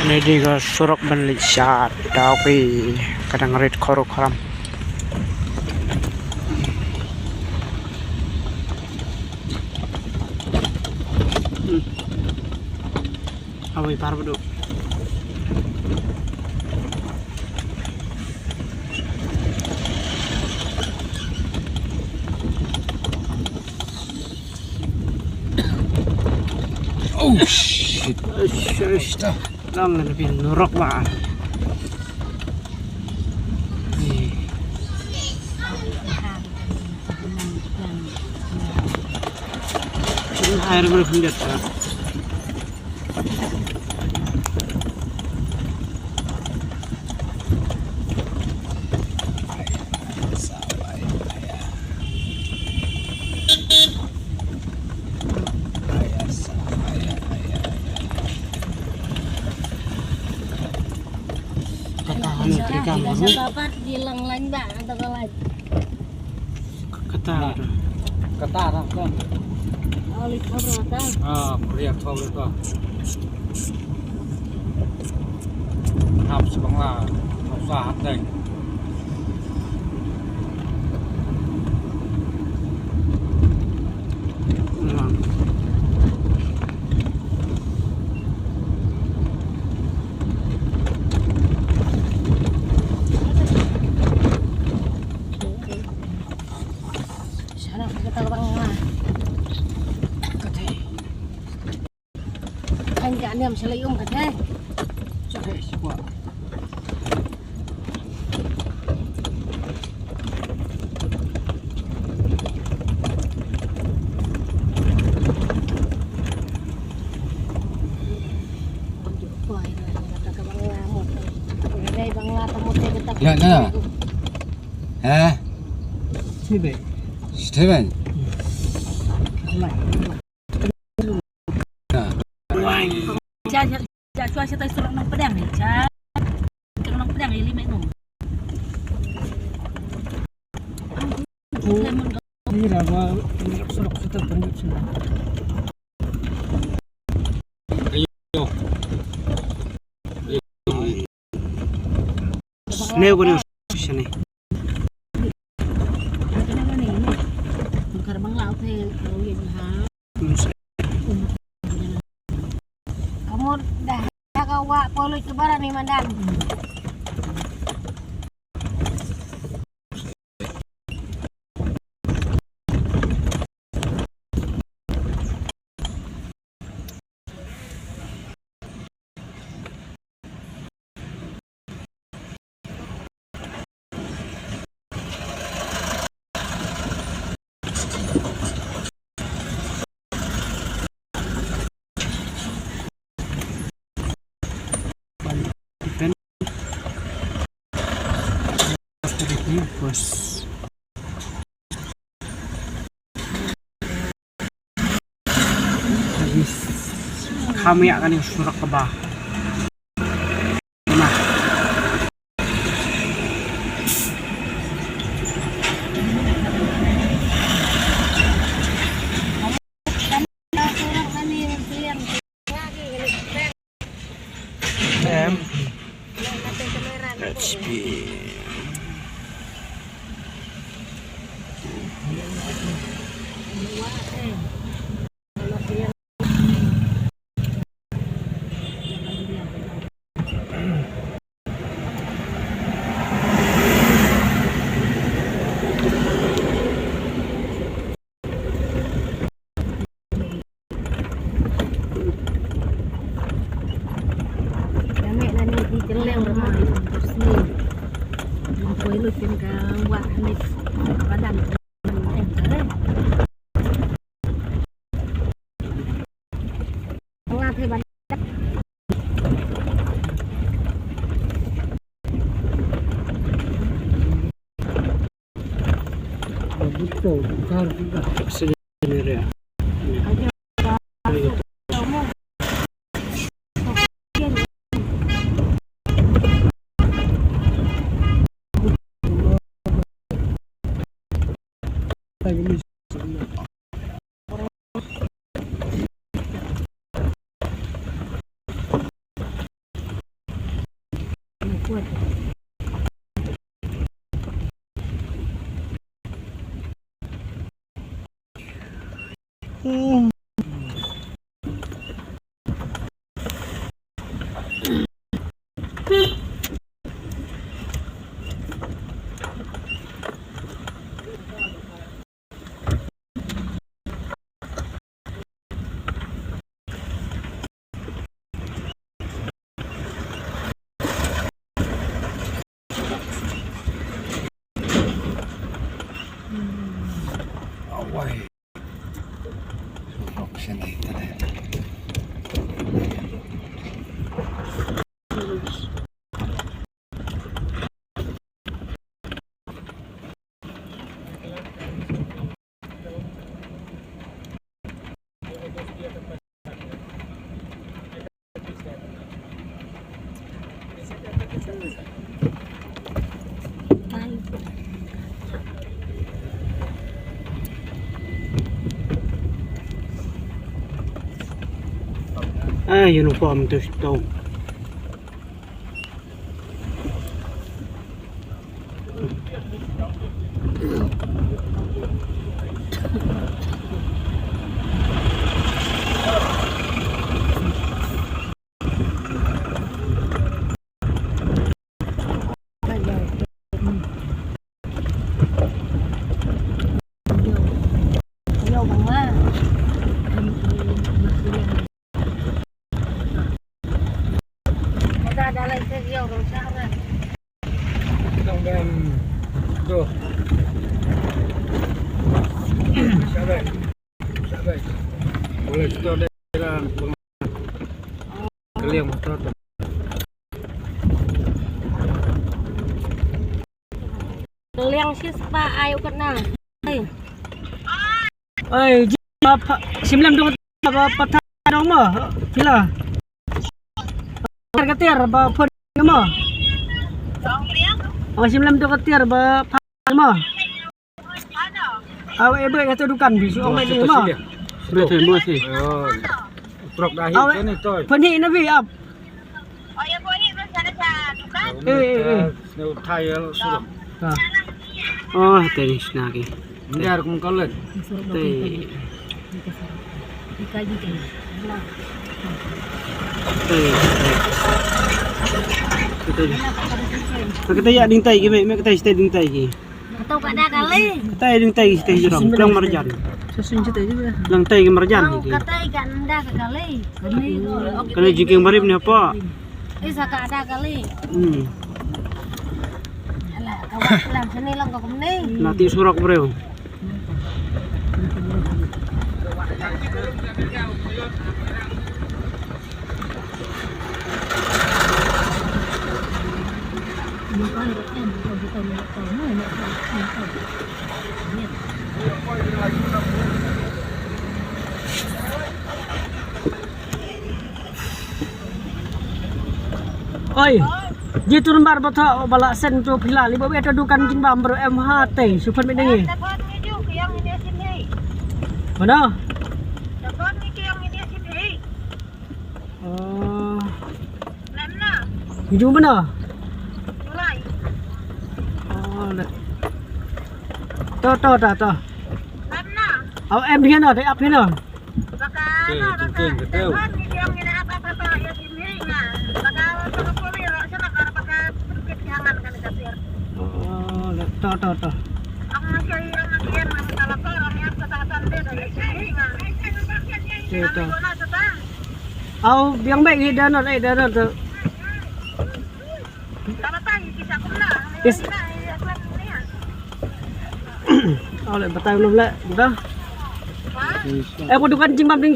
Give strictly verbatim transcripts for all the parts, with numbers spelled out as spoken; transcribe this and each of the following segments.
Nedi ka surok ban leit sha Dawki, ka dang rit khoro kharam. Hmm. Awei par bedu. Oh shit. Ush, ush. Lang na pin norok ba. Shin air group hum jata. Kata anu trika maru. Kata anu. Kata anu kan. Ah, kuliah kau tu. Hap sebangla, hap sahat dai. Ya, ya. Eh? Steven. Steven. Ja, ja, ja, cuba saya tanya surat nang pedang ni, ja. Kalau nang pedang ni lima enam. Ni dah gua surat kita tunggu sini. Sne ko ne sne. Kamu dah ka wa polut ke barang ni mandan. Kham ïa kane ka surok kaba. Em. H P. Ah, uniform tu stop. Liang shi spah ai u katna. Ai. Ai, ji ba pha, shim lem dong ba patha dong mo. Pila. Ka tiar ba phone mo. Ai, shim lem dong ka tiar ba pha mo. Aw, eh, bret ïa tu dukan bi, su ong mai ni mo. Bret mo si. Trok dah hi ni toy. Phone hi na bi ap. Eh, eh, eh. Snow tile suruh. Oh, tenis na ki. Biar kum kalet. Te. Te. Te. Kita ya ding tai ki, me kita stay ding tai ki. Kato ka da kali. Katai ding tai, tai jrong, plang marjan. Plang tai ki marjan ni ki. Katai ka nda ka kali. Kani jingkieng barim ni apa? Eh, sa ka da kali. Hmm. Alah, kawat lang sini lang kau kemni. Nanti surok breu. Oi, ji tur mar ba tha ba la sen tu phi la li ba wei ta dukan jingbam bro em ha te su phan me dang ngi. Mano? Oh. Ngi ju mano? Oh, le. To, to, to, to. Aw, em hi no, te ap hi no. Oh, le, to, to, to. Te, to. Aw, biang bek hi da no, eh, da no, to. Is. Aw, le, batai lum le, da. Eh, ko dukan jingbam ding,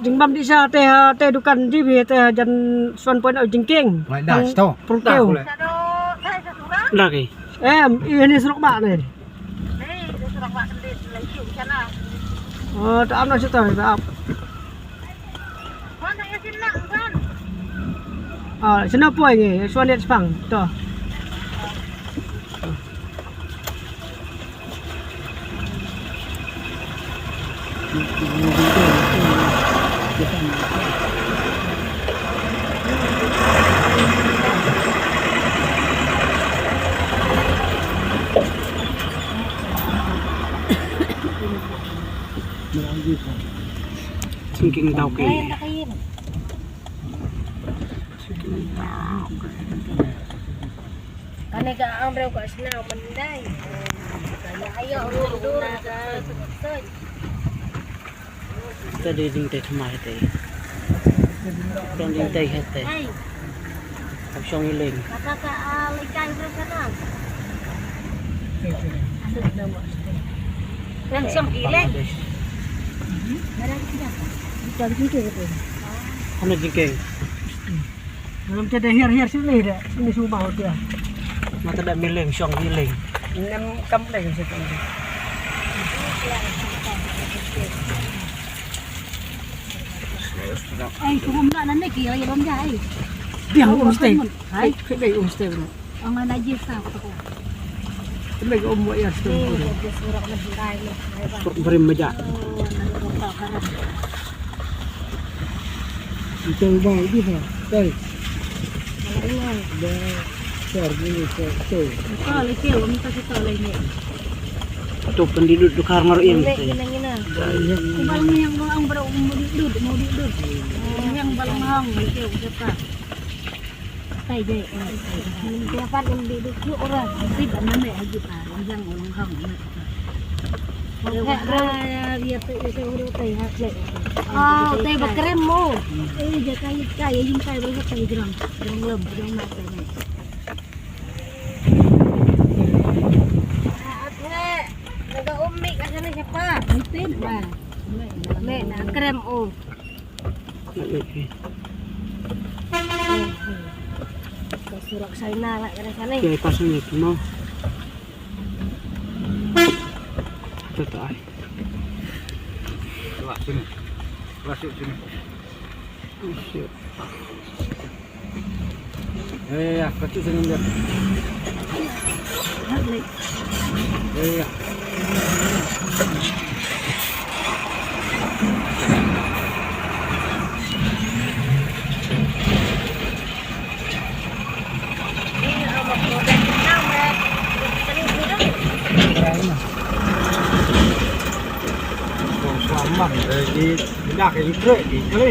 jingbam ding sha te, te dukan di bi te jan suan point o jingkieng. Ngai da, sto. Purkeu. Da ki. Em, ini surok ba ne. Oh, ta am na sita, ta am. Ah, sina poi ngi, suan net spang, to. Ing tau ki. Kane ka ang breu ka sna mandai. Ka ayo ru ru na ka. Ka dei jingtei thymmai te. Ka dei jingtei hete. Hai. Ka shong i leng. Kata ka, ah, lei kai bro sana. Ngan shong i leng. Hana jingkeng. Ngam te da hiar hiar sini da. Sini sumau te. Mata da mileng shong i leng. Ngam kam leng sini. Ai, tu hom na nan ne ki ai bam ja ai. Biang um stay. Ai, ke dei um stay bro. Ang na ji sa ko ko. Ke dei um wa ya stay. Ni ko surak na jai ni. Sok beri meja. Itong ba di ha. Tay. Ba. Sar ni ko to. Ko le ke um ta ko le ni. To pendidut dukar ngar im. Ngina ngina. Bal ngi yang bal ang bro mau didut, mau didut. Yang bal ngang le ke um ta. Tai je. Dapat yang didut tu orang. Tidak mana aja pa. Yang orang hang. Oh, tai ba krem mo. Eh, ja kai kai yung kai ba kai jrang. Jrang lem, jrang ma kai. Naga umi ka sana siapa? Mungkin ba. Me na krem o. Ka surak China la ka sana. Ke pasang itu mo. Betul ai. Kelas sini. Kelas yuk sini. Oh, shit. Ya, ya, ya, kacau sini dia. Ya, ya, ya. Selamat lagi. Dah ke ikre, ikre.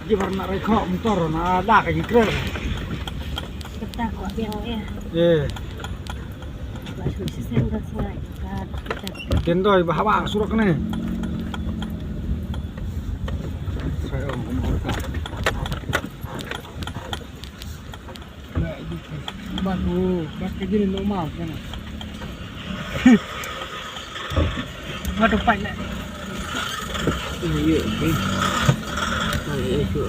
Ji bar na rei kho motor na da ka ikre. Kata ko biang eh. Eh. Ba su si sen ka sai ka kita. Ken doi ba haba surok ne. Sai om om ka. Baru, bas ka jini normal kana. Baru pai le. Iya, iya. Pai le, iya, iya.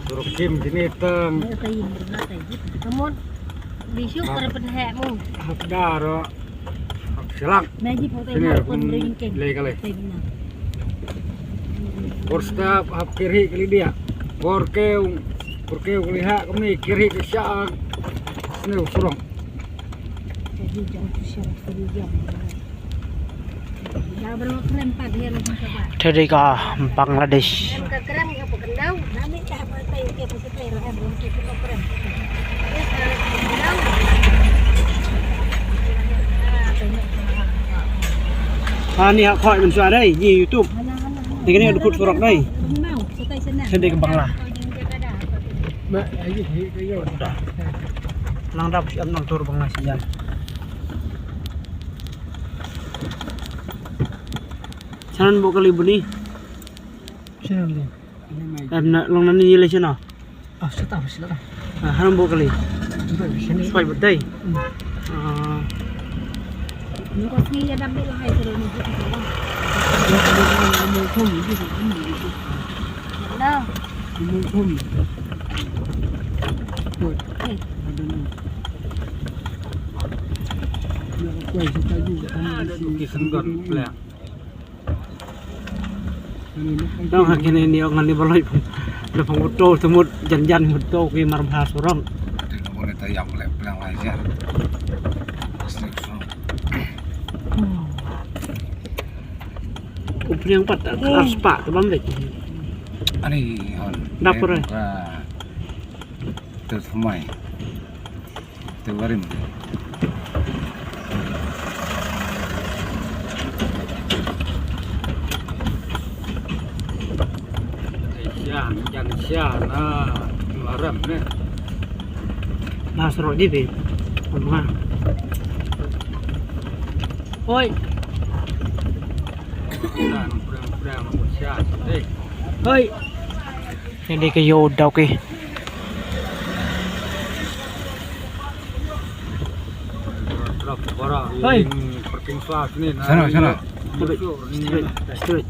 Surok sim jini tang. Kamon, bisu kare penhek mu. Hap daro. Hap selak. Sini aku lei ka lei. Bor step hap kiri kali dia. Bor keu, bor keu kali ha kami kiri ke syak. Sini surong. Te dei ka Bangladesh. Ani ha khoi mynshuwa dei, ji YouTube. Te kane ka dei ka surok dei. Te dei ka Bangla. Nang dap siap nang tur Bangla sijan. Shanan bo kali buni. Shanan li. Em na long nan ni le shana. Ah, sata sila. Ah, haram bo kali. Spai betai. Ah. Ni ko sini ya dam de hai sila ni. Hello. Hey. Ada ni. Ada tu kisah kan plan. Dang ha kine ni ong ni baloi pun. Da pang uto temut jan jan uto ki mar bha surong. Te no boleh tayang le plang lai jan. Upniang pat ar spa te bam dek. Ani hon. Dapur eh. Thamai. Te barim. Sian, jan sian, ah, barim ne. Mas ro di bi. Kuma. Oi. Jan prang prang sian. Hei. Hoi. Ïa dei ka ïew Dawki. Hoi. Sana, sana. Straight, straight.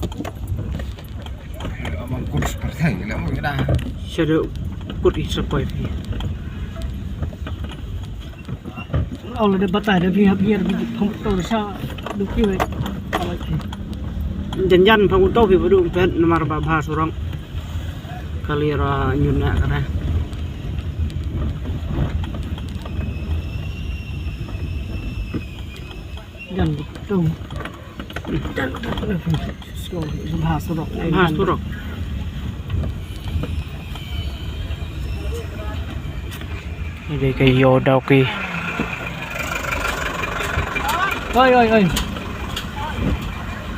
Abang kurus partai, nggak mau kita. Shadow kut is a boy. Aw, la da batai da biar biar biar pam to sa du ki wei. Jan jan pam to bi badu pet namar ba bha surong. Kali ra nyun na kata. Jan to. Bha surok. Bha surok. Ïa dei ka ïew Dawki. Oi, oi, oi.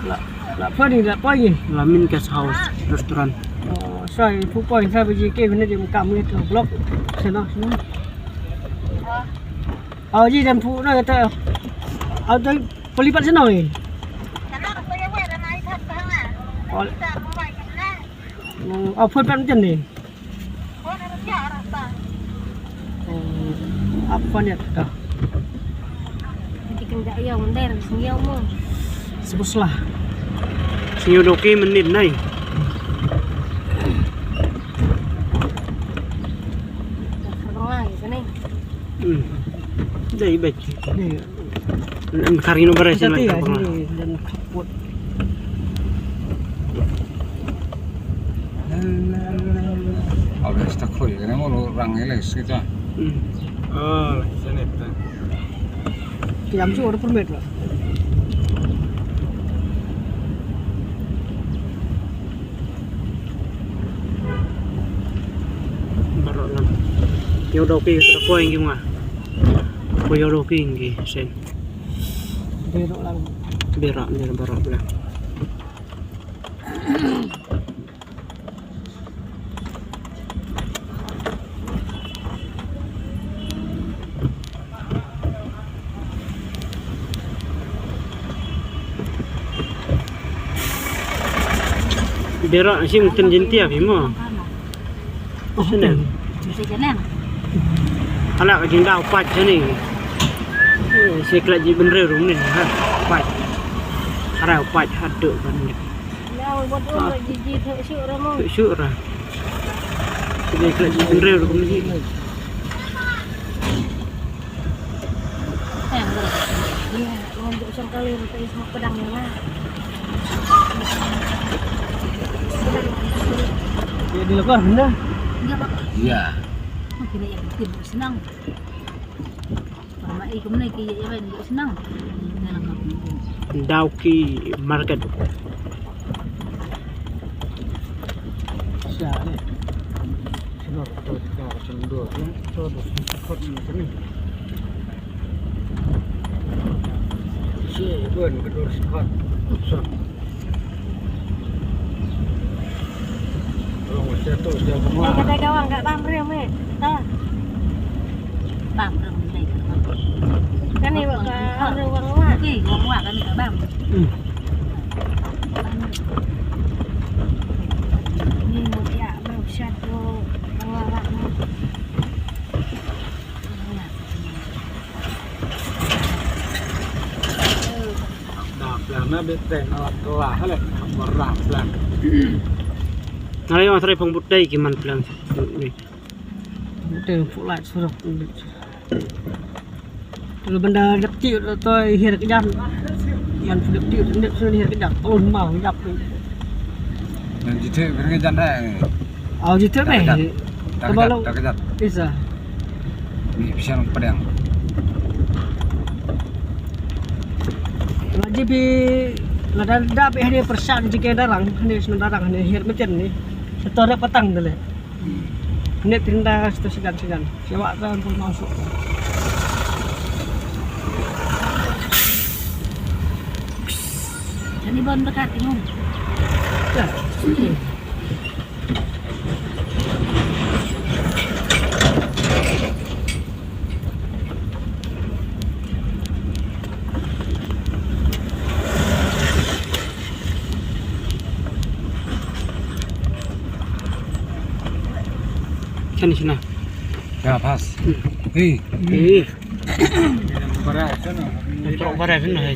La, la poi ni, la poi ni. Lamin Guest House Restaurant. Oh, sai, phu poi, sai baje ke bne de kam ni to block. Seno, seno. Aw, ji dem phu na ta. Aw, ta peli pat seno ni. Aw, phone pat macam ni. Oh, apa ni ta? Nanti kena yak yang mender, sengiyau mo. Sebeslah. Sengiyau doki menit nai. Dah, dah, dah. Hmm. Dai, baik. Ni. Em, kari no bare sini. Sini dan kaput. Abis tak koi, kena mau orang elak kita. Hmm. Oh, sini tu. Kiam su order permit lah. Baroh lang. Ïew doki ka poi ngi ma. Poi ïew doki ngi sen. Baroh lang. Baroh, baroh, baroh lang. Bera sim ten jintia bi mo. Sene. Ala ka jingda u pait sene. Eh, se kla ji benre rum ni ha. Pait. Ara u pait hadu kan ni. Shu ra. Sene kla ji benre rum ni. Di luar benda. Iya. Senang. Dawki Market. Kata gawang kat bam rem eh. Bam rem eh. Kan ni wak ka rem wang wak. Okey, wang wak kan ni kat bam. Hmm. Ni mo dia bam satu wang wak. Nari ma trai phong butai ki man plang. Butai pulai surok. Lo benda dep ti lo toi hir kejan. Man dep ti dep sini hir kejan. Oh mau jap. Nan jithe bring jan dai. Au jithe me. Dah kejap, dah kejap. Isa. Ni pisa nang pedang. Ngaji bi ngadan da bi hane persan jike darang hane senen darang hane hir meten ni. Setor patang dele. Minit treinta, sto segan, segan. Siapa tu yang pun masuk? Ini bon dekat ini. Ya. Sini, sini. Ya, pas. Hei. Hei. Bara, sana. Bara, sana.